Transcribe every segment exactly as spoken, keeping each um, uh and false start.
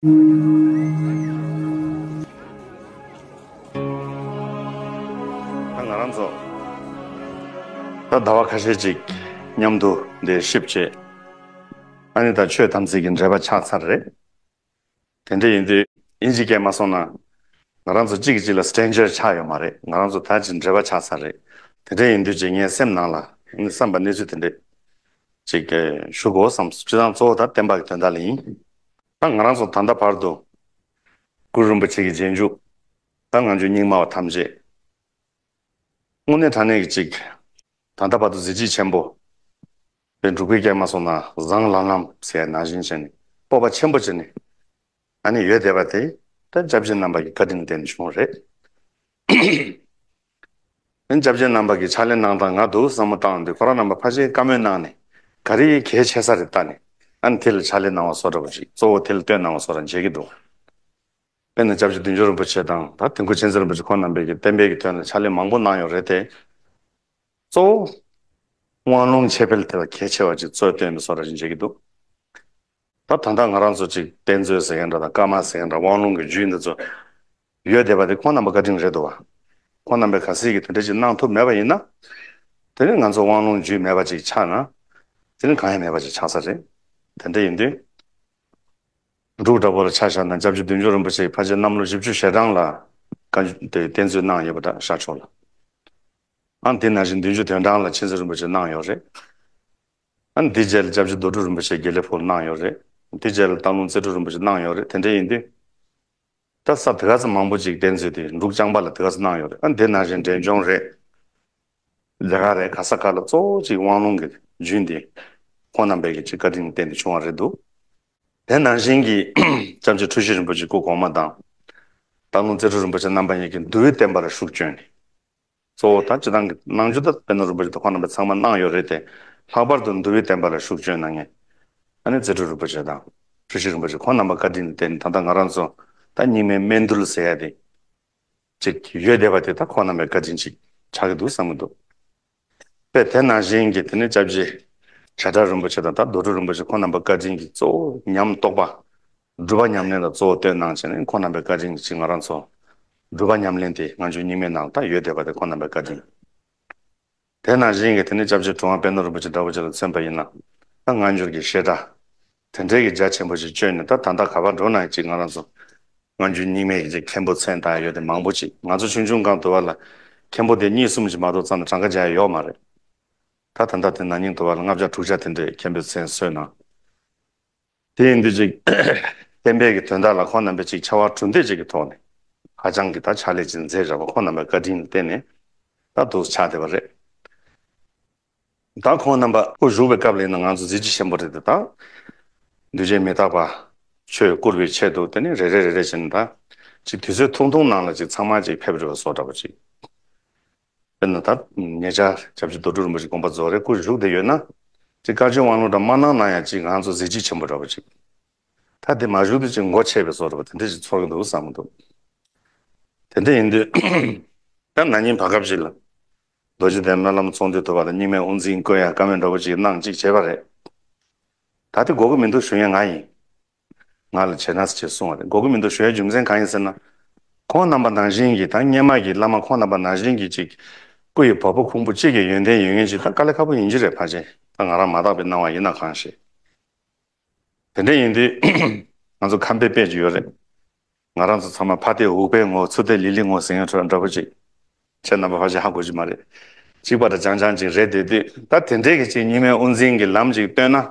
ད་ང་རང་ཚོ་ད་ཟླ་བ་ཁ་ཤས་ཅིག་མཉམ་དུ་འདིར་གཤིབས་བྱས། ཨ་ནི་ད་ཆོས་དམ་ཚིག་གི་འབྲེལ་བ་ཆགས་ཚར་རེད། དེ་འདྲ་ཡིན་དུས་དབྱིན་ཇི་སྐད་མ་སོང་ན། ང་རང་ཚོ་གཅིག་གིས་གཅིག་ལ་སི་ཊེན་ཇར་ཆགས་ཡོད་མ་རེད། ང་རང་ཚོ་ད་ཅིག་འབྲེལ་བ་ཆགས་ཚར་རེད། དེ་འདྲ་ཡིན་དུས་ཅིག་ངའི་སེམས་ནང་ལ་བསམ་པ་གནས་ཚུལ་དེ་འདྲ་ཅིག་ཞུ་དགོས་བསམ་སོང་། སྤྱིར་བཏང་གཙོ་བོ་ད་བསྟན་པ་གི་དོན་དག་ལ་ཡིན། ད་ང་རང་ཚོ་ད་ལྟ་བར་དུ་གུ་རུ་རིན་པོ་ཆེ་གི་རྗེས་འཇུག་ད་ངང་རྒྱུད་རྙིང་མ་བ་ཐམས་ཅད། དངོས་གནས་དྲང་གནས་ཀྱི་ཅིག་ད་ལྟ་བར་དུ་གཟི་བརྗིད་ཆེན་པོ། དཔེ་འབྲུག་པའི་སྐད་མ་སོང་ན་བཟང་ལམ་ལམ་ཟེར་ཡ་ནང་བཞིན་བྱས་ནས་སྤོབས་པ་ཆེན་པོ་བྱས་ནས་ཨ་ནི་ཡོད་བསྡད་པ་དེ་ད་སྐྱབས་རྗེ་རྣམ་པ་གི་བཀའ་དྲིན་བརྟེན་ནས་བྱུང་བ་རེད། ཨ་ནི་སྐྱབས་རྗེ་རྣམ་པ་གི་ཕྱག་ལས་གནང་སྟངས་ང་འདུག་བསམ་བློ་བཏང་དུས་ཁོ་རང་རྣམ་པ་ཕལ་ཆེར་བཀའ་མོལ་གནང་ནས་ག་རེ་གལ་ཆེ་ས་རེད་ལྟ་ནས་ཨ་ནི་དེ་ལ་ཕྱག་ལས་གནང་བ་བཟོ་འདྲ་པོ་ཞིག་གཙོ་བོ་དེ་ལ་བསྟོད་གནང་བ་བཟོ་འདྲ་མཇལ་གྱི་འདུག་དཔེར་ན་སྐྱབས་རྗེ་བདུད་འཇོམས་རིན་པོ་ཆེ་དང་ད་དིལ་མགོ་མཁྱེན་བརྩེ་རིན་པོ་ཆེ་ཁོང་རྣམ་པས་ཀྱི་བསྟན་པའི་གི་དོན་ལ་ཕྱག་ལས་མང་པོ་གནང་ཡོད་རེད་དེ། གཙོ་བོ་དབང་ལུང་འཆད་སྤེལ་དེ་ལ་གལ་ཆེ་བ་ཅིག་གཙོས་བསྟན་པའི་བཟོ་འདྲ་ཞིག་མཇལ་གྱི་འདུག་ད་ད་ལྟ་ང་རང་ཚོ་ཅིག་གཏེར་མཛོད་ཟེར་མཁན་འདྲ་དང་བཀའ་མ་ཟེར་མཁན་འདྲ་དབང་ལུང་གི་རྒྱུད་འདི་ཚོ་ཡོད་བསྡད་པ་དེ་ཁོང་རྣམ་པ་བཀའ་དྲིན་རེད་འདུག་བ། ཁོང་རྣམ་པས་གལ་སྲིད་ཀྱི་དེ་འདྲ་ཅིག་གནང་ཐུབ་མེད་པ་ཡིན་ན། དེ་ནི་ང་ཚོ་དབང་ལུང་རྒྱུད་མེད་པ་ཅིག་ཆགས་ན། དེ་ནི་གང་ཡང་མེད་པ་ཅིག་ཆགས་ས་རེད། དེ་འདྲ་ཡིན་དུས། འབྲུག་འདྲ་པོ་ལ་ཆ་བཞག་ན་སྐྱབས་རྗེ་བདུད་འཇོམས་རིན་པོ་ཆེ་ཕལ་ཆེར་གནམ་ལོ་བཞི་བཅུ་ཞེ་གྲངས་ལ་བཀའ་འགྱུར་དེ་གཏེར་མཛོད་གནང་ཡོད་པ་འདྲ་ཤར་ཕྱོགས་ལ། ཨ་དེ་ནང་བཞིན་བདུད་འཇོམས་དོན་གྲུབ་ལ་མཁྱེན་བརྩེ་རིན་པོ་ཆེ་གནང་ཡོད་རེད། ཨ་འདི་རྗེས་ལ་སྐྱབས་རྗེ་རྡོ་གྲུབ་རིན་པོ་ཆེ་དགེ་ལེགས་ཕུག་ལ་གནང་ཡོད་རེད། འདི་རྗེས་ལ་སྟག་ལུང་རྩེ་སྤྲུལ་རིན་པོ་ཆེ་གནང་ཡོད་རེད། དེ་འདྲ་ཡིན་དུས། ད་ས་དེ་ག་ཚོད་མང་པོ་ཅིག་གཏེར་མཛོད་དེ་འབྲུག་རྐྱང་པ་ལ་དེ་ག་ཚོད་གནང་ཡོད་རེད། ཨ་འདི་ནང་བཞིན་འབྲས་ལྗོངས་རེད། རྒྱ་གར་རེད། ག་ས་ག་ལ་གཙོ་བོ་ཅིག་དབང་ལུང་གི་རྒྱུན་དེ་ཁོང་རྣམ་པས་ཀྱི་ཅིག་བཀའ་དྲིན་བརྟེན་ཏེ་བྱུང་བ་རེད་འདུག་དེ་ནང་བཞིན་གྱི་སྐྱབས་རྗེ་འཁྲུལ་ཞིག་རིན་པོ་ཆེ་སྐུ་གོང་མ་དང་། སྟག་ལུང་རྩེ་སྤྲུལ་རིན་པོ་ཆེ་རྣམ་པ་གཉིས་ཀྱིས་འདུལ་བའི་བསྟན་པ་ལ་ཤུགས་བསྐྱོན་ནས། གཙོ་བོ་ད་སྤྱིར་བཏང་གི་གནང་རྒྱུ་ད་པད་ནོར་རིན་པོ་ཆེ་དང་ཁོང་རྣམ་པས་ཚང་མ་གནང་ཡོད་རེད་དེ། ལྷག་པར་དུ་འདུལ་བའི་བསྟན་པ་ལ་ཤུགས་བསྐྱོན་གནང་མཁན། ཨ་ནི་རྩེ་སྤྲུལ་རིན་པོ་ཆེ་དང་། འཁྲུལ་ཞིག་རིན་པོ་ཆེ་ཁོང་རྣམ་པ་བཀའ་དྲིན་བརྟེན་ད་ལྟ་ང་རང་ཚོ་ད་རྙིང་མའི་སྨན་འདུལ་ཟེར་ཡ་དེ། ཅིག་ཡོད་བསྡད་པ་དེ་ད་ཁོང་རྣམ་པའི་བཀའ་དྲིན་ཅིག་ཆགས་ཀྱི་འདུག་བསམ་གྱི་འདུག་དཔེ་དེ་ནང་བཞིན་གྱི་དེ་ནས་སྐྱབས་རྗེ་བྱ་བྲལ་རིན་པོ་ཆེ་དང་ད་རྡོ་གྲུབ་རིན་པོ་ཆེ་ཁོང་རྣམ་པ་བཀའ་དྲིན་གྱི་གཙོ་བོ་ཉམས་རྟོགས་པ། སྒྲུབ་པ་ཉམས་ལེན་ལ་གཙོ་བོ་བསྟོད་གནང་བྱས་ནས་ཁོང་རྣམ་པའི་བཀའ་དྲིན་གྱིས་ང་རང་ཚོ་སྒྲུབ་པ་ཉམས་ལེན་དེ་ང་ཚོའི་རྙིང་མའི་ནང་ལ་ད་ཡོད་བསྡད་པ་དེ་ཁོང་རྣམ་པའི་བཀའ་དྲིན། དེ་ནང་བཞིན་གྱི་དེ་ནས་སྐྱབས་རྗེ་གྲུབ་དབང་པད་ནོར་རིན་པོ་ཆེ་འདྲ་པོ་ཅིག་ལ་མཚོན་པ་ཡིན་ན། ད་སྔ་འགྱུར་གྱི་བཤད་གྲྭ་དེ་འདྲའི་གི་རྒྱ་ཆེན་པོ་ཞིག་བཅོས་ནས་ད་ད་ལྟ་ག་པར་འགྲོ་ན་ཅིག་ང་རང་ཚོ་སྔ་འགྱུར་རྙིང་མའི་གི་ཅིག་མཁན་པོ་མཚན་བཏགས་ཡོད་དེ་མང་པོ་ཅིག་ང་ཚོ་ཆུང་ཆུང་སྒང་དུ་བ་ལ་མཁན་པོ་དེ་གཉིས་གསུམ་ཅིག་མ་གཏོགས་རྩ་ནས་གྲངས་ཀ་རྒྱག་ཡ་ཡོད་མ་རེད། ད་ད་ལྟ་དེ་ན་ནིང་དུ་བ་ལ་ལྔ་བརྒྱ་དྲུག་བརྒྱ་དེ་འདྲའི་མཁན་པོའི་མཚན་གསོལ་གནང་། དེ་ཡིན་དུས་ཅིག་བསྟན་པའི་གི་དོན་དག་ལ་ཁོང་རྣམ་པས་ཅིག་ཕྱར་བ་གྲུ་འདེགས་ཅིག་གི་ཐོག་ནས་ཧ་ཅང་གི་ད་ཕྱག་ལས་ཅིག་མཛད་བཞག་པ་ཁོང་རྣམ་པའི་བཀའ་དྲིན་ལ་བརྟེན་ནས་ད་འདུག་ཆགས་བསྡད་པ་རེད། ད་ཁོང་རྣམ་པ་སྐུ་བཞུགས་པའི་སྐབས་ལ་ཡིན་ན་ང་ཚོ་གཟི་བརྗིད་ཆེན་པོ་རེད་དེ། ད་འདུས་བྱས་མི་རྟག་པ་ཆོས་བསྐུར་བའི་ཆེད་དུ་དེ་ནས་རེ་རེ་རེ་རེ་བྱས་ནས་ད་ཅིག་དུས་ཚོད་ཐུང་ཐུང་ནང་ལ་ཅིག་ཚང་མ་ཅིག་ཕེབས་འགྲོ་བའི་བཟོ་འདྲ་པོ་ཅིག་དཔེར་ན་ད་ཉེ་ཆར་སྐྱབས་རྗེ་རྡོ་གྲུབ་རིན་པོ་ཆེ་དགོངས་པ་རྫོགས་རེད། སྐུ་བཞུགས་བསྡད་ཡོད་ན། ཅིག་བཀའ་ཆོས་དབང་ལུང་འདྲ་མ་གནང་ན་ཡང་ཅིག་ང་ཚོ་གཟི་བརྗིད་ཆེན་པོ་འདྲ་པོ་ཅིག་ད་དེ་མ་བཞུགས་དུས་ཅིག་མགོ་ཆད་པའི་བཟོ་འདྲ་པོ་དེ་འདྲ་ཅིག་ཚོར་གྱི་འདུག་བསམ་གྱི་འདུག་དེ་འདྲ་ཡིན་དུས། ད་ན་ནིང་བར་སྐབས་ཅིག་ལ། རྡོ་རྗེ་གདན་སྨོན་ལམ་ཚོགས་འདུའི་ཐོག་ལ་རྙིང་མའི་དབུ་འཛིན་བསྐོ་ཡ་བཀའ་མོལ་འདྲ་པོ་ཅིག་གནང་ཅིག་བྱས་པ་རེད། ད་དེ་དགོས་ཀྱི་མི་འདུག་ཞུ་མཁན་ང་ཡིན། ང་ལ་བྱས་ན་ཟེར་ཅེས་གསུངས་པ་རེད། དགོས་ཀྱི་མི་འདུག་ཞུ་ཡའི་རྒྱུ་མཚན་གང་ཡིན་ཟེར་ན། ཁོང་རྣམ་པ་ནང་བཞིན་གྱི་ད་སྔོན་མ་གི་བླ་མ་ཁོང་རྣམ་པ་ནང་བཞིན་གྱི་ཅིག་སྐུ་ཡི་བ་སྤུ་ཁུང་བུ་གཅིག་གི་ཡོན་ཏན་ཡོད་མཁན་ཅིག་ད་དཀའ་ལས་ཁག་པོ་ཡིན་གྱི་རེད། ཕལ་ཆེར་ད་ང་རང་མ་དག་པའི་སྣང་བ་ཡིན་ན་གང་ཤེས། དེ་འདྲ་ཡིན་དུས་ང་ཚོ་ཁམས་པའི་དཔེ་ཅིག་ཡོད་རེད། ང་རང་ཚོ་ཚང་མ་ཕ་སྟེ་འུག་པའི་ངོ་ཚུར་སྟེ་ལི་ལི་ངོ་ཟེར་མཁན་འདྲ་པོ་ཅིག་ཁྱེད་རྣམ་པ་ཕལ་ཆེར་ཧ་གོ་གི་མ་རེད། གཅིག་པ་འདྲ་རྐྱང་རྐྱང་ཅིག་རེད་དེ་དུས་ད་དེ་འདྲའི་གི་ཅིག་རྙིང་མའི་དབུ་འཛིན་གྱི་ལམ་ཅིག་བཏོན་ན།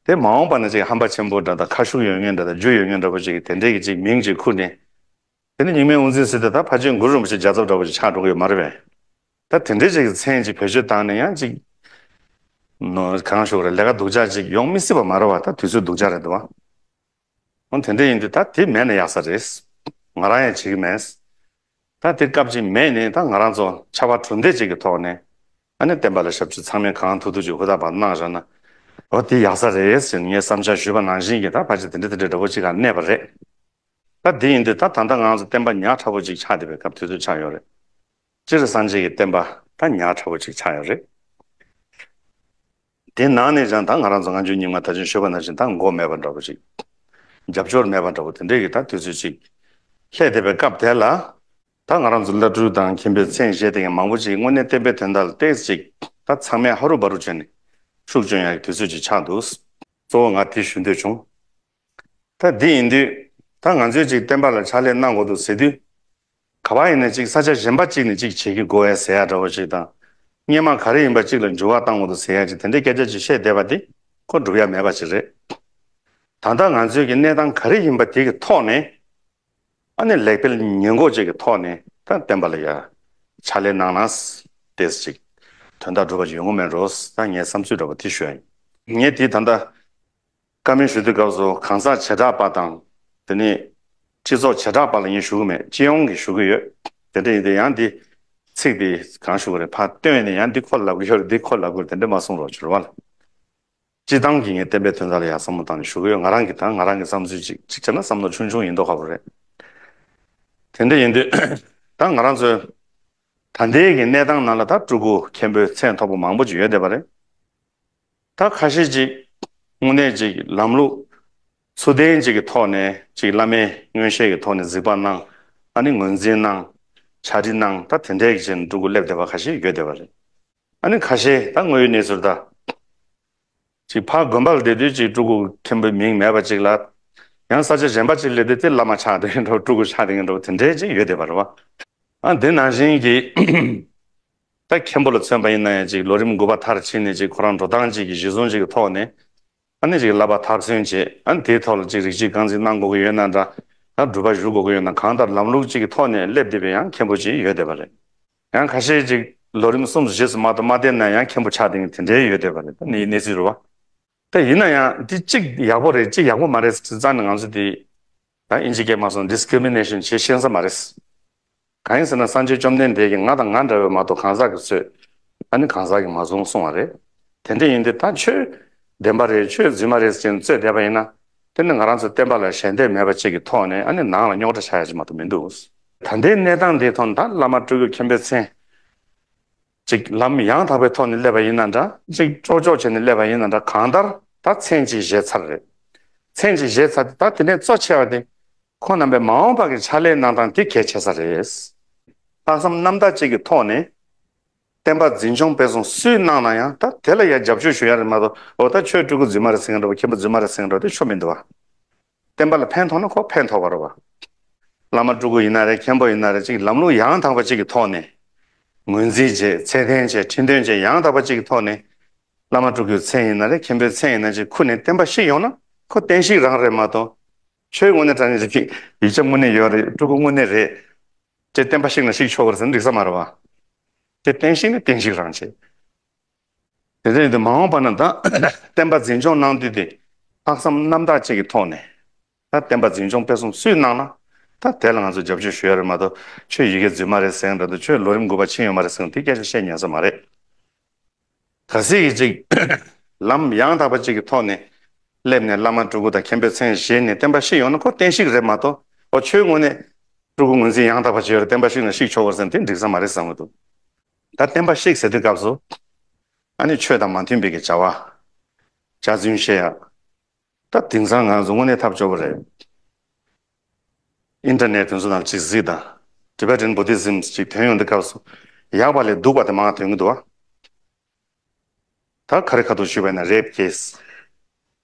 དེ་མ་འོངས་པ་ན་ཅིག་ཧམ་པ་ཆེན་པོ་འདྲ་དང་ཁ་ཤུགས་ཡོད་མཁན་འདྲ་དང་རྒྱུ་ཡོད་མཁན་འདྲ་པོ་ཅིག་གིས་དེ་འདྲའི་གི་ཅིག་མིང་ཅིག་ཁུར་ནས། དེ་ནི་རྙིང་མའི་དབུ་འཛིན་ཟེར་དུས་ད་ཕལ་ཆེར་གུ་རུ་རིན་པོ་ཆེ་རྒྱལ་ཚབ་འདྲ་པོ་ཅིག་ཆགས་འགྲོ་གི་ཡོད་མ་རེད་པས། ད་དེ་འདྲའི་ཅིག་གི་མཚན་ཅིག་བེད་སྤྱོད་བཏང་ནས་ཡང་ཅིག་ནོ་གང་ཞུ་དགོས་རེད། ལས་ཀ་སྡུག་ཅག་ཅིག་ཡོང་མི་སྲིད་པ་མ་རེད་པ། ད་དུས་ཚོད་སྡུག་ཅག་རེད་འདུག་པ། འོ་དེ་འདྲ་ཡིན་དུས་ད་དེ་མེད་ན་ཡག་ས་རེད། ང་རང་ཡང་བྱེད་ཀྱི་མེད། ད་དེ་སྐབས་ཅིག་མེད་ནས་ད་ང་རང་ཚོ་ཕྱར་བ་གྲུ་འདེགས་ཅིག་གི་ཐོག་ནས་ཨ་ནི་བསྟན་པ་ལ་ཞབས་ཞུ་ཚང་མས་གང་ཐུབ་ཐུབ་ཅིག་ཧུར་ཐག་པ་གནང་བཞག་ན། འོ་དེ་ཡག་ས་རེད་ཟེར་ནས་ངས་བསམ་འཆར་ཞུས་པ་ནང་བཞིན་གྱི་ད་ཕལ་ཆེར་དེ་འདྲ་དེ་འདྲ་འདྲ་པོ་ཅིག་ག་གནས་པ་རེད། ད་དེ་ཡིན་དུས་ད་ད་ལྟ་ང་ཚོ་བསྟན་པ་ཉག་ཕྲ་པོ་ཅིག་ཆགས་བསྡད་པའི་སྐབས་དུས་ཚོད་ཆགས་ཡོད་རེད། སྤྱིར་སངས་རྒྱས་ཀྱི་བསྟན་པ་ད་ཉག་ཕྲ་པོ་ཅིག་ཆགས་ཡོད་རེད། དེ་ནང་ནས་ཀྱང་ད་ང་རང་ཚོ་སྔ་འགྱུར་རྙིང་མ་ད་ཅིག་ཞུས་པ་ནང་བཞིན་ད་མགོ་མེད་པ་འདྲ་པོ་ཅིག་རྒྱབ་སྐྱོར་མེད་པ་འདྲ་བོ་དེ་འདྲའི་གི་ད་དུས་ཚོད་ཅིག་སླེབས་བསྡད་པའི་སྐབས་དེ་ལ། ད་ང་རང་ཚོ་བླ་སྤྲུལ་དང་མཁན་པོའི་མཚན་བཞེས་བསྡད་མཁན་མང་པོ་ཅིག་དངོས་གནས་བསྟན་པའི་དོན་དག་ལ་ཏོག་ཙམ་ཅིག་ད་ཚང་མས་ཧ་རུ་བ་རུ་བྱས་ནས་ཤུགས་སྐྱོན་ཡག་གི་དུས་ཚོད་ཅིག་ཆགས་འདུག། གཙོ་བོ་ང་དེ་ཞུ་འདོད་བྱུང་། ད་འདི་ཡིན་དུས་ད་ང་ཚོས་ཅིག་བསྟན་པ་ལ་ཕྱག་ལས་གནང་དགོས་འདུག་ཟེར་དུས། ག་པར་ཡིན་ན་ཅིག་ས་ཆ་གཞན་པ་ཅིག་ནས་ཅིག་བྱེད་ཀྱི་དགོས་ཡ་ཟེར་ཡ་འདྲ་བོ་ཅིག་དང་། སྔོན་མ་ག་རེ་ཡིན་པ་ཅིག་ལ་འགྱུར་བ་གཏང་དགོས་འདུག་ཟེར་ཡ་ཅིག་དེ་འདྲའི་སྐད་ཆ་ཅིག་བཤད་བསྡད་པ་དེ་ཁོ་འགྲུབ་ཡ་མེད་པ་ཅིག་རེད། ད་ལྟ་ང་ཚོའི་གི་གནས་སྟངས་ག་རེ་ཡིན་པ་དེ་གི་ཐོག་ནས། ཨ་ནི་ལེགས་སྤེལ་ཉེས་འགོག་ཅིག་གི་ཐོག་ནས་ད་བསྟན་པ་ལ་ཡ་ཕྱག་ལས་གནང་ན་ཏོག་ཙམ་ཅིག་དོན་དག་འགྲུབ་པ་ཅིག་ཡོང་གི་མེད་འགྲོ་ད་ངའི་བསམ་ཚུལ་འདྲ་བོ་དེ་ཞུ་ཡ་ཡིན། ངས་དེ་ད་ལྟ་བཀའ་མོལ་ཞུ་དུས་སྐབས་སུ་གང་ཟག་བྱེ་བྲག་པ་དང་། དེ་ནས་སྤྱི་ཚོགས་བྱེ་བྲག་པ་ལ་ངས་ཞུ་གི་མེད། སྤྱི་ཡོངས་ཀྱིས་ཞུ་གི་ཡོད། དེ་འདྲ་ཡིན་དུས་ཡང་འདི་ཚིག་འདི་གང་ཞུ་གི་རེད། ཕར་བཏོན་ནས་ཡང་འདི་ཁོ་ལབ་གི་ཡོད་རེད། འདི་ཁོ་ལབ་གི་རེད། དེ་འདྲ་མ་གསུང་རོགས་བྱོས་རོགས་པ་ལ། སྤྱི་བཏང་གི་ངས་བསྟན་པའི་དོན་དག་ལ་ཡང་བསམ་བློ་བཏང་ནས་ཞུ་གི་ཡོད། ང་རང་གི་ད་ང་རང་གི་བསམ་ཚུལ་ཅིག་ཅིག་བྱས་ན་བསམ་བློ་ཆུང་ཆུང་ཡིན་མདོག་ཁ་པོ་རེད། དེ་འདྲ་ཡིན་དུས་ད་ང་རང་ཚོའི་ད་ལྟའི་གི་གནས་སྟངས་ནང་ལ་ད་སྤྲུལ་སྐུ་མཁན་པོའི་མཚན་ཐོགས་པ་མང་པོ་ཅིག་ཡོད་བསྡད་པ་རེད། ད་ཁ་ཤས་ཅིག་དངོས་གནས་ཅིག་ལམ་ལུགས་ཚུལ་ལྡན་ཅིག་གི་ཐོག་ནས་ཅིག་བླ་མའི་མངོན་ཤེས་ཀྱི་ཐོག་ནས་གཟིགས་པ་གནང་། ཨ་ནི་ངོས་འཛིན་གནང་། ཕྱག་བྲིས་གནང་། ད་དེ་འདྲའི་གི་ཅིག་སྤྲུལ་སྐུ་སླེབས་བསྡད་པ་ཁ་ཤས་ཡོད་བསྡད་པ་རེད། ཨ་ནི་ཁ་ཤས་ད་དངོས་ཡོད་གནས་ཚུལ་ད། ཅིག་ཕར་དགོན་པ་ལ་བསྡད་དུས་ཅིག་སྤྲུལ་སྐུ་མཁན་པོའི་མིང་མེད་པ་ཅིག་ལ། ཡང་ས་ཆ་གཞན་པ་ཅིག་སླེབས་དུས་དེ་བླ་མ་ཆགས་བསྡད་མཁན་འདྲ་བོ་སྤྲུལ་སྐུ་ཆགས་བསྡད་མཁན་འདྲ་བོ་དེ་འདྲའི་ཅིག་ཡོད་བསྡད་པ་རེད་བ། ཨ་འདི་ནང་བཞིན་གྱི་ད་མཁན་པོ་ལ་མཚོན་པ་ཡིན་ན་ཡང་ཅིག་ལོ་རིམ་དགུ་པ་མཐར་ཕྱིན་ནས་ཅིག་ཁོ་རང་འགྲོ་སྟངས་ཅིག་གི་གཞི་བཟུང་ཅིག་གི་ཐོག་ནས། ཨ་ནི་ཅིག་བསླབ་པ་མཐར་སོན་བྱས། ཨ་ནི་དེའི་ཐོག་ལ་ཅིག་རིགས་གཅིག་རྐང་འཛིན་གནང་དགོས་ཀྱི་ཡོད་ན་འདྲ། ད་སྒྲུབ་པ་ཞུ་དགོས་ཀྱི་ཡོད་ན། གང་ལྟར་ལམ་ལུགས་གཅིག་གི་ཐོག་ནས་སླེབས་བསྡད་པའི་ཡང་མཁན་པོ་ཅིག་ཡོད་བསྡད་པ་རེད། ཡང་ཁ་ཤས་ཅིག་ལོ་རིམ་གསུམ་བཞི་ཙམ་མ་གཏོགས་མ་བསྡད་ན་ཡང་མཁན་པོ་ཆགས་བསྡད་མཁན་དེ་འདྲའི་ཡོད་བསྡད་པ་རེད། ད་ནི་གནས་ཚུལ་རེད་བ། ད་ཡིན་ན་ཡང་འདི་གཅིག་ཡག་པོ་རེད། གཅིག་ཡག་པོ་མ་རེད་ཟེར་རྩ་ནས་ང་ཚོ་འདི་ད་ཨིན་ཇི་སྐད་མ་སོང་། ཌི་སི་ཀི་རི་མི་ནེ་ཤན་བྱེད་ཤེས་ས་མ་རེད། གང་ཡིན་ཟེར་ན་སངས་རྒྱས་བཅོམ་ལྡན་འདས་ཀྱིས་ང་དང་ང་འདྲ་བའི་མ་གཏོགས་གང་ཟག་གིས་བཟོས། ཨ་ནི་གང་ཟག་གིས་མ་བཟུང་གསུང་བ་རེད། དེ་འདྲ་ཡིན་དུས་ད་ཆོས་བདེན་པ་རེད། ཆོས་རྫུན་མ་རེད་ཟེར་ནས་རྩོད་བསྡད་པ་ཡིན་ན། དེ་ནི་ང་རང་ཚོ་བསྟན་པ་ལ་ཞལ་འདེབས་མེད་པ་ཅིག་གི་ཐོག་ནས་ཨ་ནི་ནང་ལ་རྙོག་དྲ་ཆགས་ཡ་ཅིག་མ་གཏོགས་མི་འདུག། ད་ལྟའི་གནས་སྟངས་འདིའི་ཐོག་ནས་ད་བླ་མ་སྤྲུལ་སྐུ་མཁན་པོའི་མཚན་ཅིག་ལམ་ཡང་དག་པའི་ཐོག་ནས་སླེབས་པ་ཡིན་ན་འདྲ། ཅིག་ཀྲོག་ཀྲོག་བྱས་ནས་སླེབས་པ་ཡིན་ན་འདྲ། གང་ལྟར་ད་མཚན་ཅིག་བཞེས་ཚར་རེད། མཚན་ཅིག་བཞེས་ཚར་དུས་ད་དེ་ནས་གཙོ་ཆེ་བ་དེ། ཁོང་རྣམ་པས་མ་འོངས་པ་གི་ཕྱག་ལས་གནང་སྟངས་དེ་གལ་ཆེ་ས་རེད། ལྷག་བསམ་རྣམ་དག་ཅིག་གི་ཐོག་ནས་བསྟན་པ་འཛིན་སྐྱོང་སྤེལ་གསུམ་སུས་གནང་ན་ཡང་ད་དེ་ལ་ཡང་རྒྱབ་སྐྱོར་ཞུ་ཡ་རེད་མ་གཏོགས། འོ་ད་ཁྱོད་སྤྲུལ་སྐུ་རྫུན་མ་རེད་ཟེར་མཁན་འདྲ་བོ། མཁན་པོ་རྫུན་མ་རེད་ཟེར་མཁན་འདྲ་བོ་དེ་ཆོ་མི་འདུག་བ། བསྟན་པ་ལ་ཕན་ཐོགས་ན་ཁོ་ཕན་ཐོགས་པ་རེད་བ། བླ་མ་སྤྲུལ་སྐུ་ཡིན་ན་རེད། མཁན་པོ་ཡིན་ན་རེད། ཅིག་ལམ་ལུགས་ཡང་དག་པ་ཅིག་གི་ཐོག་ནས་ངོས་འཛིན་བྱས། ཚད་ལྡན་བྱས། ཁྲིམས་མཐུན་བྱས། ཡང་དག་པ་ཅིག་གི་ཐོག་ནས་བླ་མ་སྤྲུལ་སྐུའི་མཚན་ཡིན་ན་རེད། མཁན་པོའི་མཚན་ཡིན་ན་ཅིག་ཁུར་ནས་བསྟན་པ་བཤིག་ཡོང་ན་ཁོ་བསྟན་བཤིག་རང་རེད་མ་གཏོགས། ཁྱོད་དངོས་གནས་དྲང་གནས་ཀྱི་ཡིག་ཆ་དངོས་གནས་ཡོད་རེད། སྤྲུལ་སྐུ་དངོས་གནས་རེད། ཅེས་བསྟན་པ་བཤིག་ན་བཤིག་ཆོག་གི་རེད་ཟེར་ན་འགྲིག་ས་མ་རེད་བ། དེ་བསྟན་བཤིག་ན་བསྟན་བཤིག་རང་བྱེད། དེ་འདྲ་ཡིན་དུས་མ་འོངས་པ་ན་ད་བསྟན་པ་འཛིན་སྐྱོང་གནང་དུས་དེ་ལྷག་བསམ་རྣམ་དག་ཅིག་གི་ཐོག་ནས། ད་བསྟན་པ་འཛིན་སྐྱོང་སྤེལ་གསུམ་སུས་གནང་ན་ད་དེ་ལ་ང་ཚོ་རྒྱབ་སྐྱོར་ཞུ་ཡ་རེད་མ་གཏོགས། ཁྱོད་ཡི་གེ་རྫུན་མ་རེད་ཟེར་མཁན་འདྲ་འདུག། ཁྱོད་ལོ་རིམ་དགུ་པ་ཕྱིན་ཡོད་མ་རེད་ཟེར་མཁན་དེ་སྐད་ཆ་བཤད་ཉན་ས་མ་རེད། གལ་སྲིད་ཀྱི་ཅིག་ལམ་ཡང་དག་པ་ཅིག་གི་ཐོག་ནས་སླེབས་ནས་བླ་མ་སྤྲུལ་སྐུ་དང་མཁན་པོའི་མཚན་བཞེས་ནས་བསྟན་པ་བཤིག་ཡོང་ན་ཁོ་བསྟན་བཤིག་རེད་མ་གཏོགས། འོ་ཁྱོད་དངོས་གནས་སྤྲུལ་སྐུ་ངོས་འཛིན་ཡང་དག་པ་བྱས་ཡོད་རེད། བསྟན་པ་བཤིག་ན་བཤིག་ཆོག་གི་རེད་ཟེར་ན་དེ་འགྲིག་ས་མ་རེད་བསམ་གི་འདུག། ད་བསྟན་པ་བཤིག་ཟེར་དུས་སྐབས་སུ་ཨ་ནི་ཆོས་དང་མ་མཐུན་པའི་གི་བྱ་བ། འཇའ་ཚོན་བཤད་ཡ། ད་དེང་སང་ང་ཚོ་དངོས་གནས་ཐབས་སྐྱོ་པོ་རེད། ཨིན་ཊར་ནེཊ་དེ་ཚོ་ནང་ཅིག་གཟིགས་དང་། Tibetan Buddhism ཅིག་ཐོན་ཡོང་དུས་སྐབས་སུ་ཡག་པ་ལས་སྡུག་པ་དེ་མང་ཐོན་གི་འདུག་བ། ད་ཁ་རི་ཁ་ཐུག་ཞུས་པ་ཡིན་ན་rape case,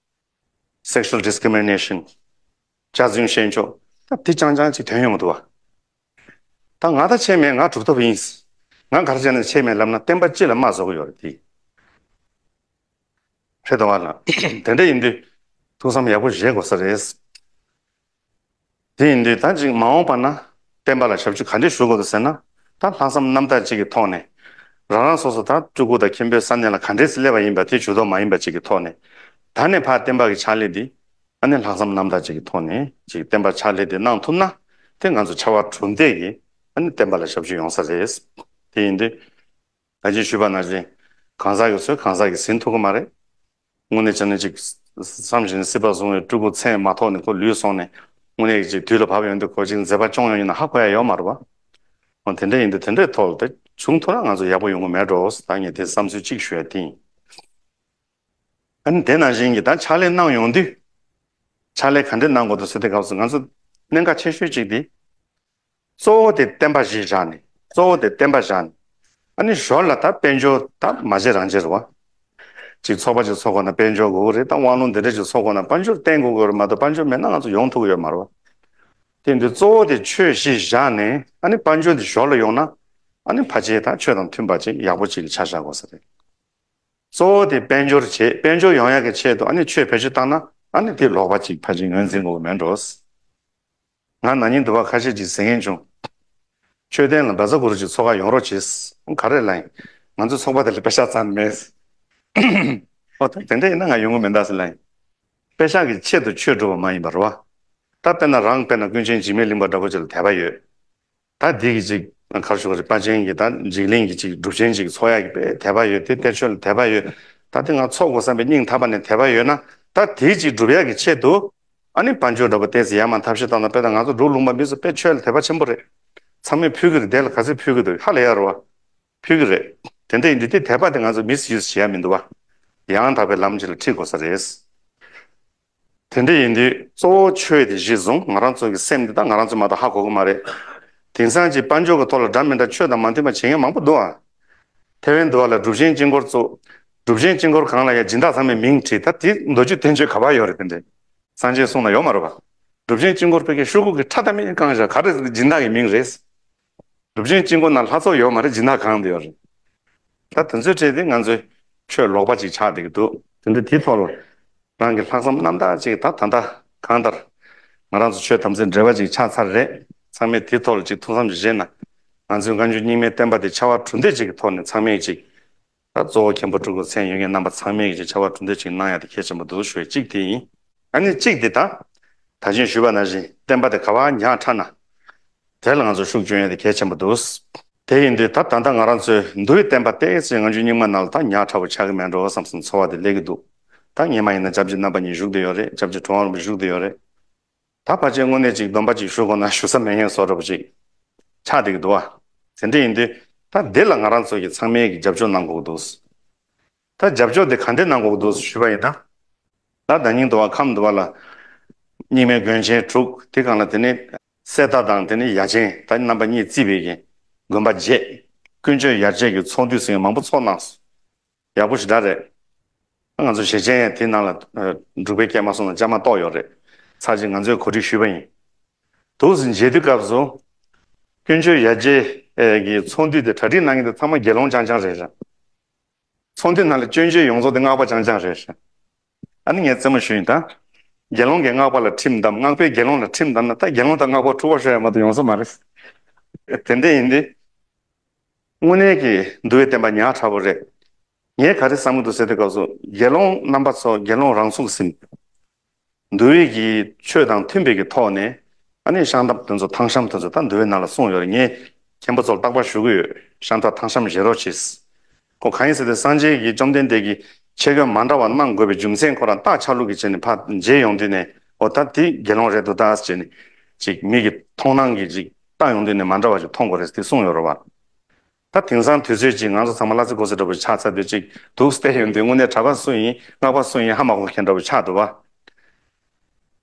sexual discrimination, འཇའ་ཚོན་བཤད་ཕྱོགས་ད་དེ་རྐྱང་རྐྱང་ཅིག་ཐོན་ཡོང་གི་འདུག་བ། ད་ང་ད་ཆད་མེད། ང་གྲུབ་ཐོབ་ཡིན། ང་ག་རེ་བྱས་ན་ཆད་མེད་ལབ་ན་བསྟན་པ་སྤྱི་ལ་དམའ་བཟོ་གི་ཡོད་རེད་དེ། རེད་དོ་བ་ལ། དེ་འདྲ་ཡིན་དུས་ཐུགས་བསམ་ཡག་པོ་བཞེས་དགོས་ས་རེད། དེ་ཡིན་དུས་ད་ཅིག་མ་འོངས་པ་ན་བསྟན་པ་ལ་ཞབས་ཕྱི་ག་འདྲས་ཞུ་དགོས་འདུག་ཟེར་ན། ད་ལྷག་བསམ་རྣམ་དག་ཅིག་གི་ཐོག་ནས། རང་རང་སོ་སོ་ད་སྤྲུལ་སྐུ་དང་མཁན་པོའི་ས་གནས་ལ་ག་འདྲས་སླེབས་པ་ཡིན་པ་དེ་ཇུས་གཏོགས་མ་ཡིན་པ་ཅིག་གི་ཐོག་ནས། ད་ནས་ཕར་བསྟན་པ་གི་ཕྱག་ལས་འདི་ཨ་ནི་ལྷག་བསམ་རྣམ་དག་ཅིག་གི་ཐོག་ནས་ཅིག་བསྟན་པ་ཕྱག་ལས་འདི་གནང་ཐུབ་ན། དེ་ང་ཚོ་ཕྱར་བ་གྲུ་འདེགས་ཀྱིས་ཨ་ནི་བསྟན་པ་ལ་ཞབས་ཕྱི་ཡོང་ས་རེད། དེ་ཡིན་དུས། ད་ཅི་ཞུས་པ་ནང་བཞིན། གང་ཟག་གི་ཚོད་གང་ཟག་གིས་ཟིན་ཐུབ་ཀྱི་མ་རེད། དངོས་གནས་བྱས་ན་ཅིག་བསམ་བཞིན་སྲིད་པ་བཟུང་བའི་སྤྲུལ་སྐུ་མཚན་མ་ཐོགས་ནས་ཁོ་ལུས་སོང་ནས། དངོས་གནས་ཀྱི་ཅིག་དུས་ལ་བབ་ཡོང་དུས་ཁོ་ཅིག་མཛད་པ་སྐྱོང་ཡོང་ཡིན་ན་ཧ་གོ་ཡ་ཡོད་མ་རེད་བ། འོ་དེ་འདྲ་ཡིན་དུས་དེ་འདྲའི་ཐོག་ལ་ད་བྱུང་ཐུབ་ན་ང་ཚོ་ཡག་པོ་ཡོང་གི་མེད་འགྲོ། ད་ངས་དེ་བསམ་ཚུལ་གཅིག་ཞུ་ཡ་དེ་ཡིན། ཨ་ནི་དེ་ནང་བཞིན་གྱི་ད་ཕྱག་ལས་གནང་ཡོང་དུས། ཕྱག་ལས་ག་འདྲ་གནང་དགོས་འདུག་ཟེར་དུས་སྐབས་སུ་ང་ཚོ་གནད་འགག་ཆེ་ཤོས་གཅིག་དེ། གཙོ་བོ་དེ་བསྟན་པ་གཞི་བཞག་ནས། གཙོ་བོ་དེ་བསྟན་པ་བཞག་ནས། ཨ་ནི་ཞོར་ལ་ད་དཔལ་འབྱོར་ད་མ་བྱེད་རང་བྱེད་རེད་བ། ཅིག་ཚོགས་པ་ཅིག་ཚོགས་དགོས་ན་དཔལ་འབྱོར་དགོས་ཀྱི་རེད། ད་དབང་ལུང་འདི་འདྲ་ཅིག་ཚོགས་དགོས་ན་དཔལ་འབྱོར་བསྟེན་དགོས་ཀྱི་རེད་མ་གཏོགས་དཔལ་འབྱོར་མེད་ན་ང་ཚོ་ཡོང་ཐུབ་ཀྱི་ཡོད་མ་རེད་བ། དེ་འདི་གཙོ་བོ་དེ་ཆོས་གཞི་བཞག་ནས། ཨ་ནི་དཔལ་འབྱོར་འདི་ཞོར་ལ་ཡོང་ན། ཨ་ནི་ཕལ་ཆེར་ད་ཆོས་དང་མཐུན་པ་ཅིག་ཡག་པོ་ཅིག་ལ་ཆ་བཞག་དགོས་ས་རེད། གཙོ་བོ་དེ་དཔལ་འབྱོར་བྱེད། དཔལ་འབྱོར་ཡོང་ཡག་གི་ཆེད་དུ་ཨ་ནི་ཆོས་བེད་སྤྱོད་བཏང་ན། ཨ་ནི་དེ་ལོག་པ་ཅིག་ཕལ་ཆེར་ངོས་འཛིན་དགོས་ཀྱི་མེད་འགྲོ། ང་ན་ནིང་དུ་བ་ཁ་ཤས་ཅིག་ཟེར་མཁན་བྱུང་། མཆོད་རྟེན་ལ་བཛྲ་གུ་རུ་ཅིག་ཚོགས་ཁག་ཡོང་རོགས་བྱེད། ག་རེ་ལབ་ཡིན། ང་ཚོའི་ཚོགས་པ་དེ་ལ་པེ་ཤག་རྩ་ནས་མེད། ཨོ་ད་དེ་འདྲ་ཡིན་ན་ང་ཡོང་གི་མི་འདུག་ཟེར་ལབ་ཡིན། པེ་ཤག་གི་ཆེད་དུ་ཆོས་སྒྲུབ་པ་མ་ཡིན་པ་རེད་བ། ད་དཔེར་ན་རང་དཔེར་ན་ཀུན་མཁྱེན་འཇིགས་མེད་གླིང་པ་འདྲ་པོ་ཅིག་ལ་དད་པ་ཡོད། ད་དེ་གི་ཅིག་ག་རེ་ཞུ་དགོས་རེད། དཔལ་ཆེན་གྱི་ད་འཇིགས་གླིང་གི་ཅིག་སྒྲུབ་ཆེན་ཅིག་ཚོགས་ཡག་གི་དཔེ་དད་པ་ཡོད་དེ། གཏེར་ཆོས་ལ་དད་པ་ཡོད། ད་དེ་ང་ཚོགས་དགོས་བསམ་པའི་སྙིང་ཐག་པ་ནས་དད་པ་ཡོད་ན། ད་དེ་ཅིག་སྒྲུབ་ཡག་གི་ཆེད་དུ། ཨ་ནི་དཔལ་འབྱོར་འདྲ་པོ་ཏོག་ཙམ་ཡར་མར་ཐབས་ཤེས་བཏང་ན། དཔེར་ན་ང་ཚོ་འབྲུག་ལུང་པ་མི་ཚོ་དཔེ་ཆོས་ལ་དད་པ་ཆེན་པོ་རེད། ཚང་མས་ཕུལ་གི་རེད། དེ་ལ་ག་ཚོད་ཕུལ་གི་འདུག་ཧ་ལས་ཡ་རེད་བ། ཕུལ་གི་རེད། དེ་འདྲ་ཡིན་དུས་དེ་དད་པ་དེ་ང་ཚོ་མིས་ཡུས་བྱེད་ཡ་མི་འདུག་བ། ཡང་དག་པའི་ལམ་ཅིག་ལ་ཁྲིད་དགོས་ས་རེད། དེ་འདྲ་ཡིན་དུས་གཙོ་བོ་ཆོས་དེ་གཞི་བཟུང་། ང་རང་ཚོ་གི་སེམས་འདི་དག་ང་རང་ཚོ་མ་གཏོགས་ཧ་གོ་གི་མ་རེད། དེང་སང་ཅིག་དཔལ་འབྱོར་གྱི་ཐོག་ལ་འདྲ་མི་འདྲ་ཆོས་དང་མ་མཐུན་པ་བྱེད་མཁན་མང་པོ་འདུག་ཨ། ཐེ་ཝན་འདི་བ་ལ་སྒྲུབ་ཆེན་དཀྱིལ་འཁོར་བཙུགས། སྒྲུབ་ཆེན་དཀྱིལ་འཁོར་སྒང་ལ་ཡ་སྦྱིན་བདག་ཚང་མས་མིང་བྲིས། ད་དེ་མདོ་རྒྱུད་བསྟན་བཅོས་ག་པར་ཡོད་རེད། དེ་འདྲ་སངས་རྒྱས་གསུང་ན་ཡོད་མ་རེད་པ། སྒྲུབ་ཆེན་དཀྱིལ་འཁོར་ཕ་གིའི་ཤོག་གུ་གི་ཁྲ་ལྟ་མིན་བཀང་བཞག་ག་རེ་སྦྱིན་བདག་གི་མིང་རེད། སྒྲུབ་ཆེན་དཀྱིལ་འཁོར་ནང་ལྷ་ཚོགས་ཡོད་མ་རེད། སྦྱིན་བདག་གང་དུ་ཡོད་རེད། ད་དེ་ཚོའི་གྲས་དེ་ང་ཚོའི་ཆོས་ལོག་པ་ཅིག་ཆགས་བསྡད་ཀྱི་འདུག་དེ་འདྲ་དེའི་ཐོག་ལ་རང་གི་ལྷག་བསམ་རྣམ་དག་ཅིག་ད་ད་ལྟ་གང་ལྟར་ང་རང་ཚོ་ཆོས་དམ་ཚིག་འབྲེལ་བ་ཅིག་ཆགས་ཚར་རེད། ཚང་མས་དེའི་ཐོག་ལ་ཅིག་ཐུགས་བསམ་ཅིག་བཞེས་ན། ང་ཚོའི་སྔ་འགྱུར་རྙིང་མའི་བསྟན་པ་དེ་ཕྱར་བ་གྲུ་འདེགས་ཅིག་གི་ཐོག་ནས་ཚང་མས་ཅིག་ད་གཙོ་བོ་མཁན་པོ་སྤྲུལ་སྐུ་མཚན་ཡོད་མཁན་རྣམ་པ་ཚང་མས་ཀྱི་ཕྱར་བ་གྲུ་འདེགས་ཅིག་གནང་ཡ་དེ་གལ་ཆེན་པོ་འདུག་ཞུ་ཡ་གཅིག་དེ་ཡིན། ཨ་ནི་གཅིག་དེ་ད། ད་གིན་ཞུས་པ་ནང་བཞིན་བསྟན་པ་དེ་ག་པར་ཉག་ཕྲ་ན། དེ་ལ་ང་ཚོ་ཤུགས་སྐྱོན་ཡ་དེ་གལ་ཆེན་པོ་འདུག་དེ་ཡིན་དུས་ད་ད་ལྟ་ང་རང་ཚོའི་འདུལ་བའི་བསྟན་པ་ཏོག་ཙམ་སྔ་འགྱུར་རྙིང་མ་ནང་ལ་ད་ཉག་ཕྲ་བོ་ཆགས་ཀྱི་མེད་འགྲོ་བསམ་བསམ་ཚོར་བ་དེ་སླེབས་ཀྱི་འདུག་ད་སྔོན་མ་ཡིན་ན་སྐྱབས་རྗེ་རྣམ་པ་གཉིས་བཞུགས་བསྡད་ཡོད་རེད། སྐྱབས་རྗེ་གྲུབ་དབང་རིན་པོ་ཆེ་བཞུགས་བསྡད་ཡོད་རེད། ད་ཕལ་ཆེར་དངོས་གནས་ཅིག་སྡོམ་པ་ཅིག་ཞུ་དགོས་ན་ཞུ་ས་མེད་མཁན་བཟོ་འདྲ་པོ་ཅིག་ཆགས་བསྡད་ཀྱི་འདུག་བ། དེ་འདྲ་ཡིན་དུས་ད་འདི་ལ་ང་རང་ཚོ་གི་ཚང་མས་ཀྱི་རྒྱབ་སྐྱོར་གནང་དགོས་ཀྱི་འདུག་ད་རྒྱབ་སྐྱོར་དེ་ག་འདྲ་གནང་དགོས་ཀྱི་འདུག་ཞུས་པ་ཡིན་ན། ད་ད་ཉིན་དུ་བ་ཁམས་དུ་བ་ལ་རྙིང་མའི་དགོན་ཆེན་དྲུག་དེ་སྒང་ལ་དེ་ནས་གསེར་རྟ་དང་དེ་ནས་ཡ་ཆེན་ད་རྣམ་པ་གཉིས་བརྩིས་པའི་གི་དགོན་པ་བརྒྱད། ཀུན་སྤྱོད་ཡར་རྒྱས་ཀྱི་ཚོགས་འདུ་ཟེར་མཁན་མང་པོ་ཚོགས་གནང་སོང་། ཡག་པོ་ཞེ་དྲག་རེད། ང་ཚོ་ཞལ་ཆེན་ཡང་དེ་ནང་ལ་འབྲུག་པའི་སྐད་མ་སོང་ན་བཅའ་མར་གཏོགས་ཡོད་རེད། ཚར་གཅིག་ང་ཚོས་གོ་སྒྲིག་ཞུས་པ་ཡིན། འདུག་སེ་མཇལ་དུས་སྐབས་སུ། ཀུན་སྤྱོད་ཡར་རྒྱས་ཀྱི་ཚོགས་འདུ་དེ་གྲ་སྒྲིག་གནང་མཁན་དེ་ཚང་མ་དགེ་སློང་རྐྱང་རྐྱང་རེད་ར། ཚོགས་འདུ་ནང་ལ་སྐྱོན་བརྗོད་ཡོངས་རྫོགས་དེ་སྔགས་པ་རྐྱང་རྐྱང་རེད་ར། ཨ་ནི་ངས་རྩེད་མོ་ཞུས་ཡིན་ད། དགེ་སློང་གིས་སྔགས་པ་ལ་ཁྲིམས་བསྡམས། སྔགས་པས་དགེ་སློང་ལ་ཁྲིམས་བསྡམས་ན་ད་དགེ་སློང་དང་སྔགས་པ་འཁྲུག་པ་ཤོར་ཡ་མ་གཏོགས་ཡོང་ས་མ་རེད། དེ་འདྲ་ཡིན་དུས། དངོས་གནས་ཀྱི་འདུལ་བའི་བསྟན་པ་ཉག་ཕྲ་བོ་རེད། ངས་ག་རེ་བསམ་གྱི་འདུག་ཟེར་དུས་སྐབས་སུ་དགེ་སློང་རྣམ་པ་ཚོ་དགེ་སློང་རང་ཚུགས་ཟིན། འདུལ་བའི་གི་ཆོས་དང་མཐུན་པའི་གི་ཐོག་ནས་ཨ་ནི་ཤང་ཐབ་དེ་ཚོ་ཐང་ཤམ་དེ་ཚོ་ད་འདུལ་བའི་ནང་ལ་གསུངས་ཡོད་རེད། ངས་མཁན་པོ་ཚོར་རྟག་པར་ཞུ་གི་ཡོད། ཤང་ཐབ་ཐང་ཤམ་བཞེས་རོགས་གྱིས། ཁོ་གང་ཡིན་ཟེར་དུས་སངས་རྒྱས་ཀྱིས་བཅོམ་ལྡན་འདས་ཀྱིས་ཆས་གོས་མ་འདྲ་བ་གནང་དགོས་པའི་རྒྱུ་མཚན་ཁོ་རང་རྟགས་ཆ་ལུགས་ཀྱི་ཆ་ནས་ཕར་མཇལ་ཡོང་དུས་ནས། འོ་ད་དེ་དགེ་སློང་རེད་འདུག་ད་ཟེར་ནས་ཅིག་མི་གི་མཐོང་སྣང་གིས་ཅིག་བལྟ་ཡོང་དུས་ནས་མ་འདྲ་བ་ཞིག་མཐོང་དགོས་རེད་ཟེར་དེ་གསུངས་ཡོད་རེད་བ། ད་དེང་སང་དུས་ཚོད་ཅིག་ང་ཚོ་ཚང་མ་གླ་རྩི་གོ་རྩི་འདྲ་པོ་ཆགས་ཚར་དུས་ཅིག་འདུག་སྟེ་ཡོང་དུས་དངོས་གནས་གྲྭ་པ་སུ་ཡིན་སྔགས་པ་སུ་ཡིན་ཧ་མ་གོ་མཁན་འདྲ་པོ་ཆགས་འདུག་བ།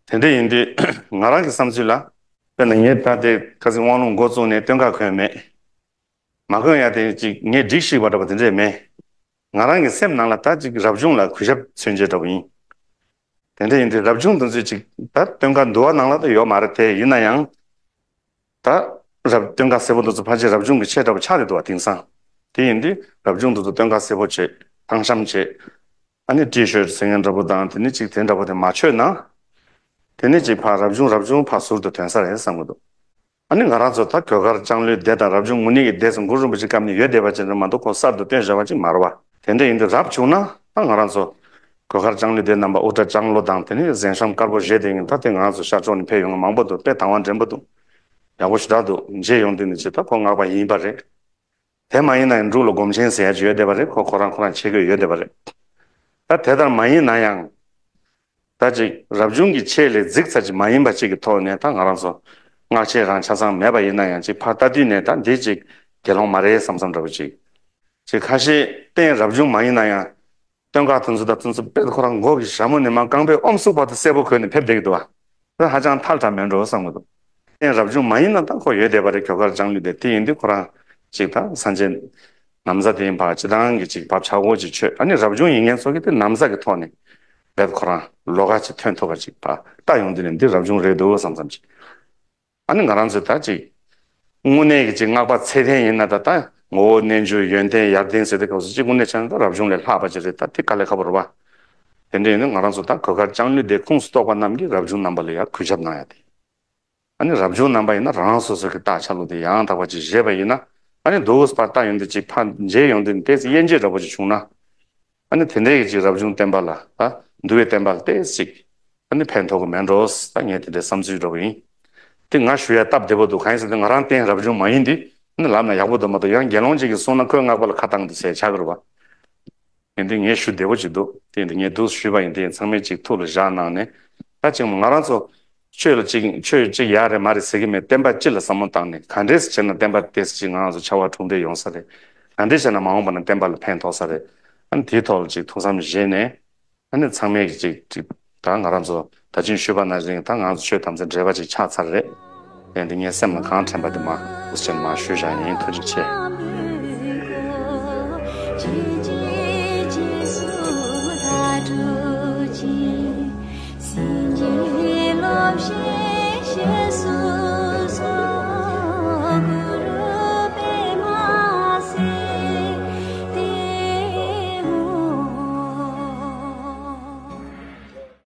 དེ་འདྲ་ཡིན་དུས་ང་རང་གི་བསམ་ཚུལ་ལ། དཔེར་ན་ངས་ད་ལྟའི་ཁ་སང་དབང་ལུང་འགོ་བཙུགས་ནས་སྟོན་ཁ་གོན་མེད། མ་གོན་ཡ་དེ་ཅིག་ངས་སྒྲིག་ཞིག་པ་འདྲ་པོ་དེ་འདྲས་མེད། ང་རང་གི་སེམས་ནང་ལ་ད་ཅིག་རབ་བྱུང་ལ་གུས་ཞབས་མཚོན་བྱེད་འདྲ་པོ་ཡིན། དེ་འདྲ་ཡིན་དུས་རབ་བྱུང་དེ་ཚོས་ཅིག་ད་སྟོན་ཁ་འདུལ་བ་ནང་ལ་ད་ཡོད་མ་རེད་དེ། ཡིན་ན་ཡང་། ད་རབ་སྟོན་ཁ་གསལ་པོ་འདི་ཚོ་ཕལ་ཆེར་རབ་བྱུང་གི་ཆས་འདྲ་པོ་ཆགས་བསྡད་འདུག་བ་དེང་སང་། དེ་ཡིན་དུས་རབ་བྱུང་འདི་ཚོ་སྟོན་ཁ་གསལ་པོ་བྱེད། ཐང་ཤམ་བྱེད། ཨ་ནི་ཊི་ཤར་ཊི་ཟེར་མཁན་འདྲ་པོ་དང་དེ་ནི་ཅིག་དེ་འདྲ་པོ་དེ་མ་མཆོད་ན། དེ་ནི་ཅིག་ཕར་རབ་བྱུང་རབ་བྱུང་ཕར་ཟུར་དུ་ཐོན་ས་རེད་བསམ་གི་འདུག་ཨ་ནི་ང་རང་ཚོ་ད་གོས་དཀར་ལྕང་ལོའི་སྡེ་དང་རབ་བྱུང་ངུར་སྨྲིག་གི་སྡེ་ཚོ་གུ་རུ་རིན་པོ་ཆེའི་སྐབས་ནས་ཡོད་བསྡད་པ་ཅིག་རེད་མ་གཏོགས་ཁོ་གསར་དུ་བཏོན་བཞག་པ་ཅིག་མ་རེད་བ། དེ་འདྲ་ཡིན་དུས་རབ་བྱུང་ན་ད་ང་རང་ཚོ་གོས་དཀར་ལྕང་ལོའི་སྡེ་རྣམ་པ་དབུ་སྐྲ་ལྕང་ལོ་དང་དེ་ནས་གཟན་ཤམ་དཀར་པོ་བཞེས་བསྡད་མཁན་ད་དེ་ང་རང་ཚོ་ཤར་ཕྱོགས་ནས་ཕེབས་ཡོང་མཁན་མང་པོ་འདུག་དཔེ་དང་བ་འདྲེན་པོ་འདུག་ཡག་པོ་ཞེ་དྲག་འདུག་མཇལ་ཡོང་དུས་ནས་ཅིག་ད་ཁོ་སྔགས་པ་ཡིན་པ་རེད། དེ་མ་ཡིན་ན་ཡང་འབྲུག་ལ་སྒོམ་ཆེན་ཟེར་ཡ་ཅིག་ཡོད་བསྡད་པ་རེད། ཁོ་ཁོ་རང་ཁོ་རང་ཆས་གོས་ཡོད་བསྡད་པ་རེད། ད་དེ་ལྟར་མ་ཡིན་ན་ཡང་། ད་ཅིག་རབ་བྱུང་གི་ཆས་ལས་གཟིགས་ཚར་ཅིག་མ་ཡིན་པ་ཅིག་གི་ཐོག་ནས་ད་ང་རང་ཚོ་སྔགས་ཆས་རང་ཆ་ཚང་མེད་པ་ཡིན་ན་ཡང་ཅིག་ཕར་ལྟ་དུས་ནས་ད་འདི་ཅིག་དགེ་སློང་མ་རེད་བསམ་བསམ་འདྲ་པོ་ཅིག་ཅིག་ཁ་ཤས་བསྟན་རབ་བྱུང་མ་ཡིན་ན་ཡང་ སྟོད་འགག་དེ་ཚོ་དང་དེ་ཚོ་དཔེ་ཁོ་རང་མགོ་གི་ཞྭ་མོ་ནས་མར་རྐང་པའི་ཨོམ་སུག་བར་དུ་གསལ་པོ་གོན་ནས་ཕེབས་བསྡད་ཀྱི་འདུག་བ། དེ་ཧ་ཅང་ཐལ་དྲགས་མེད་འགྲོ་བསམ་གྱི་འདུག་རྟེན་རབ་བྱུང་མ་ཡིན་ན་ད་ཁོ་ཡོད་བསྡད་པ་རེད། གོས་དཀར་ལྕང་ལོའི་སྡེ་དེ་ཡིན་དུས་ཁོ་རང་ཅིག་ད་སངས་རྒྱས་ན་བཟའ་དེ་ཡིན་པ་སྤྱི་བཏང་གི་ཅིག་བབ་ཆགས་འོག་ཅིག་ཆོད། ཨ་ནི་རབ་བྱུང་ཡིན་མཁན་ཚོ་གིས་དེ་ན་བཟའ་གི་ཐོག་ནས་རྦད་ཁོ་རང་ལོགས་ཀ་ཅིག་ཐོན་ཐུབ་པ་ཅིག་ཕར་ལྟ་ཡོང་དུས་ནས་འདི་རབ་བྱུང་རེད་འདུག་བསམ་བསམ་ཅིག་ཨ་ནི་ང་རང་ཚོས་ད་ཅིག་དངོས་གནས་ཀྱི་ཅིག་སྔགས་པ་ཚད་ལྡན་ཡིན་ན་ད་ད་ངོ་བོ་རྣལ་འབྱོར་ཡོན་ཏན་ཡར་ལྡན་ཟེར་དུས་སྐབས་སུ་ཅིག་དངོས་གནས་བྱས་ན་ད་རབ་བྱུང་ལས་ལྷག་པ་ཅིག་རེད། ད་དེ་དཀའ་ལས་ཁག་པོ་རེད་བ། དེ་འདྲ་ཡིན་ན་ང་རང་ཚོ་ད་གོས་དཀར་ལྕང་ལོའི་སྡེ་ཁུངས་སུ་གཏོགས་པ་རྣམས་ཀྱིས་རབ་བྱུང་རྣམ་པ་ལ་ཡང་གུས་ཞབས་གནང་ཡ་དེ། ཨ་ནི་རབ་བྱུང་རྣམ་པ་ཡིན་ན་རང་སོ་སོ་གི་རྟགས་ཆ་ལུགས་དེ་ཡང་དག་པ་ཅིག་བཞེས་པ་ཡིན་ན། ཨ་ནི་འདུག་སེ་ཕར་ལྟ་ཡོང་དུས་ཅིག་ཕར་མཇལ་ཡོང་དུས་ཏོག་ཙམ་དབྱེ་འབྱེད་འདྲ་པོ་ཅིག་བྱུང་ན། ཨ་ནི་དེ་འདྲའི་གི་ཅིག་རབ་བྱུང་བསྟན་པ་ལ་ད་འདུལ་བའི་བསྟན་པ་ལ་ཏོག་ཙམ་ཅིག་ཨ་ནི་ཕན་ཐོགས་གི་མེད་འགྲོ། ད་ངས་དེ་འདྲའི་བསམ་ཚུལ་འདྲ་པོ་ཡིན། དེ་ང་ཞུ་ཡ་སྟབས་བདེ་པོ་འདུག་གང་ཡིན་ཟེར་ན་ང་རང་རྟེན་རབ་བྱུང་མ་ཡིན་དུས་ཨ་ནི་ལབ་ན་ཡག་པོ་འདུག་མ་གཏོགས་ཡང་དགེ་སློང་ཅིག་གིས་གསུངས་ན་ཁོའི་སྔགས་པ་ལ་ཁ་བཏང་འདུག་ཟེར་ཆགས་ཀྱི་རེད་བ། ཡིན་དུས་ངས་ཞུ་བདེ་པོ་ཅིག་འདུག་དེ་ཡིན་དུས་ངས་འདུག་ཞུས་པ་ཡིན། དེ་ཡིན་ཚང་མས་ཅིག་ཐུགས་ལ་བཞག་གནང་ནས། ད་ཅིག་ང་རང་ཚོ་ཆོས་ལ་ཅིག་ཆོས་ཅིག་ཡག་རེད་མ་རེད་ཟེར་གྱི་མེད། བསྟན་པ་སྤྱི་ལ་བསམ་བློ་བཏང་ནས་ག་འདྲས་བྱས་ན་བསྟན་པ་དེ་ཅིག་ང་རང་ཚོ་ཕྱར་བ་གྲུ་འདེགས་ཡོང་ས་རེད། ག་འདྲས་བྱས་ན་མ་འོངས་པ་ན་བསྟན་པ་ལ་ཕན་ཐོགས་ས་རེད། ཨ་ནི་དེའི་ཐོག་ལ་ཅིག་ཐུགས་བསམ་བཞེས་ནས། ཨ་ནི་ཚང་མས་ཅིག་ཅིག་ད་ང་རང་ཚོ་ད་ཅིག་ཞུས་པ་ནང་བཞིན་ད་ང་ཚོ་ཆོས་དམ་ཚིག་འབྲེལ་བ་ཅིག་ཆགས་ཚར་རེད། དེ་འདི་ངའི་སེམས་ལ་གང་དྲན་པ་དེ་མ་འུ་ཅན་མ་ཞུས་བཞག་ཡིན། ཐུགས་རྗེ་ཆེ།